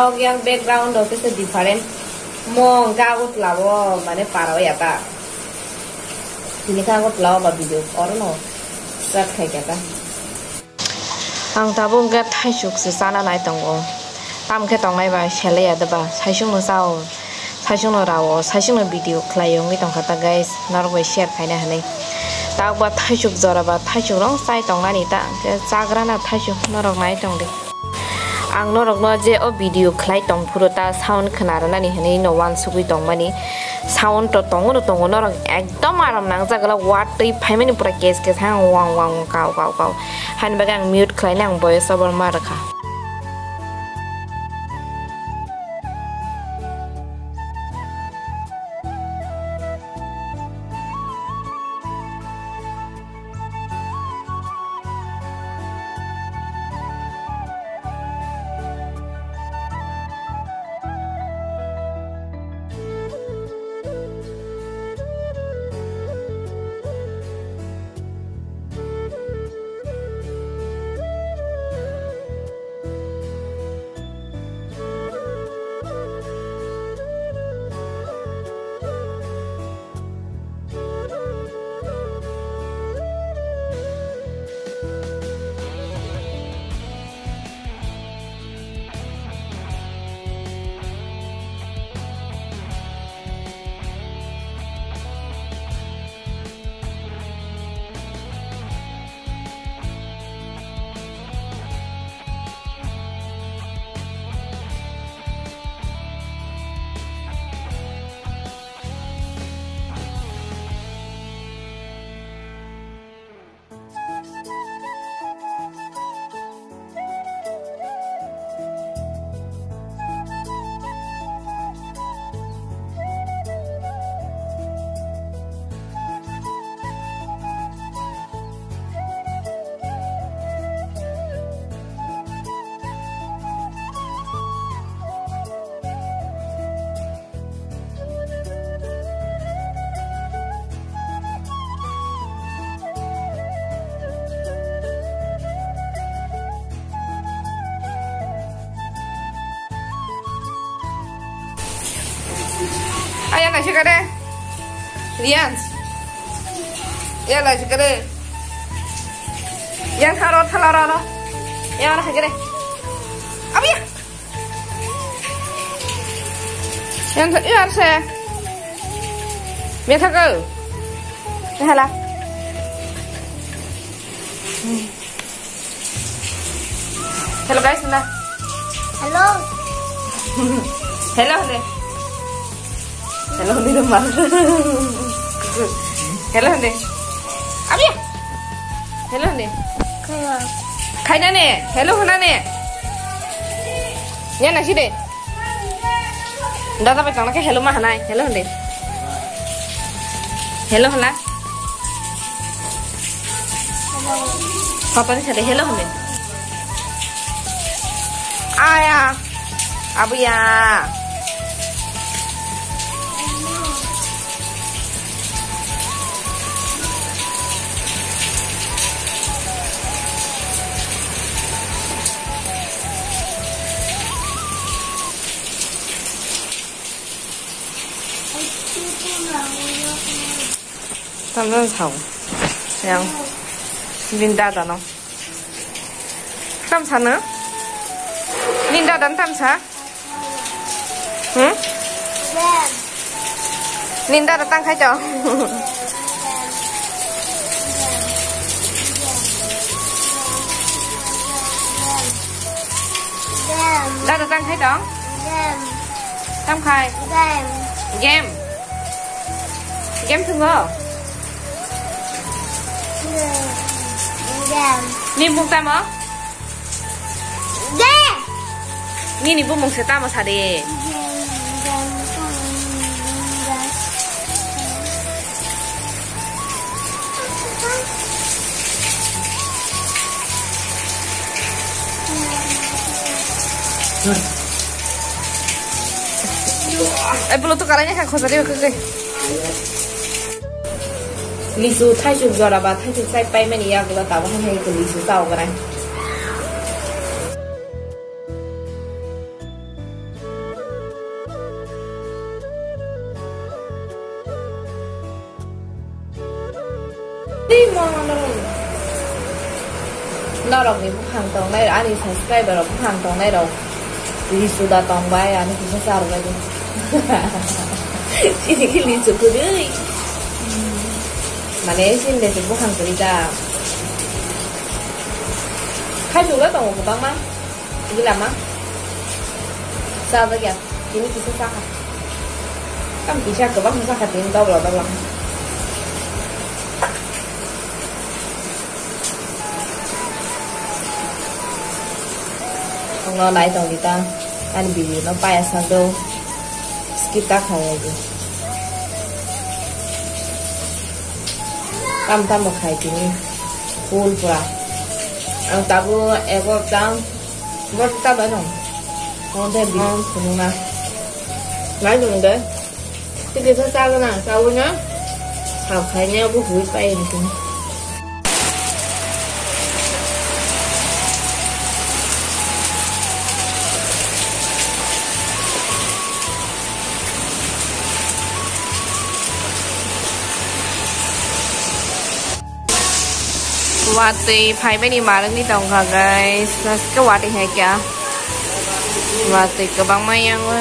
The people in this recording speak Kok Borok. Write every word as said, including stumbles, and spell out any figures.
Yang background o kisa different. Mo hwnkhe Agartala o mane para o ya ta. Tini khe Agartala o ba video oro no start khai kha ta. Ang tabuk hwnkhe thaisuk se chana nai tongo. Tamo khe tongnai ba selai ya de ba. Saisung no chao, saisung no rao, saisung no video khlai wngwi tongkha ta guys. Norok bai share khaina hinwi. Tabuk ba thaisuk jora ba thaisuk rong chai tongnani ta. Hwnkhe chagra na thaisuk norok nai tong di. Ang norokno je o video khlai tong phuru ta sound khna rwnani hinwi no uansugwi tongmani. Sound to tongo no tongo, norok ekdom aram nangjak glak, watwi phaimani pura kes kes hang wang wang wang kau kau kau. Haini bagwi ang mute khlaina ang voice over ma rwkha. Aya naisik kare. Rian. Ya naisik kare. Yang haro thala raro. Yang haro hagere. Abiya. Yang, yang se. Methakau. Hala. Hello guys, na. Hello. Hello, hello. Hello, hello, ma. Hello, hello. Abiya. Hello, hello. Kaya. Khaina ne. Hello, hana ne. Ya na side. Dada bai tangna khe hello ma hanai. Hello, hello. Hello, hala. Papa ni sade hello hone. Aya. Abuya. Tamjani sao. Yang. Bini dada no. Tam sana? Nini dada no tam sa? Hmm? Nini dada tang khai to. Dada tang khai to? Tam khai. Game. Game thungo. Ni bung tamo? Nini bumung se tamo sadi? Ai, bolo to karai kha khosa de khe. Lisu thaisuk jora ba thaisuk sai paimani yagulo tabuk hai hai lisu chao grai. Tei mo norok, norokni buphang tongnai, ani subscriber rok buphang tongnai rok. Lichu da tong bai, ani kisa char bai. Chini ki lichu kwrwi. Mane, chini de buphang kwrwi da. Khaisuk da tongo kwbangma. Tini lama. Sa bagya. Tini kisa sakha. Kam kisa kwbang sakha tini dobla dobla. Ang no nai tong di ta. Ani video no paya sa do. Skip ta khai di. Tam tam khai tini. Full pura. Ang tabu ego tam. Bor ta ba nong. Mo de bi phunukna. Nai nung de. Tiki sa sa na, sa wina. Khao khai ne bu hui pa yin tu. Watwi phaimani marwkni tongkha, guys. Naske watwi hai kya? Watwi kwbangma yango.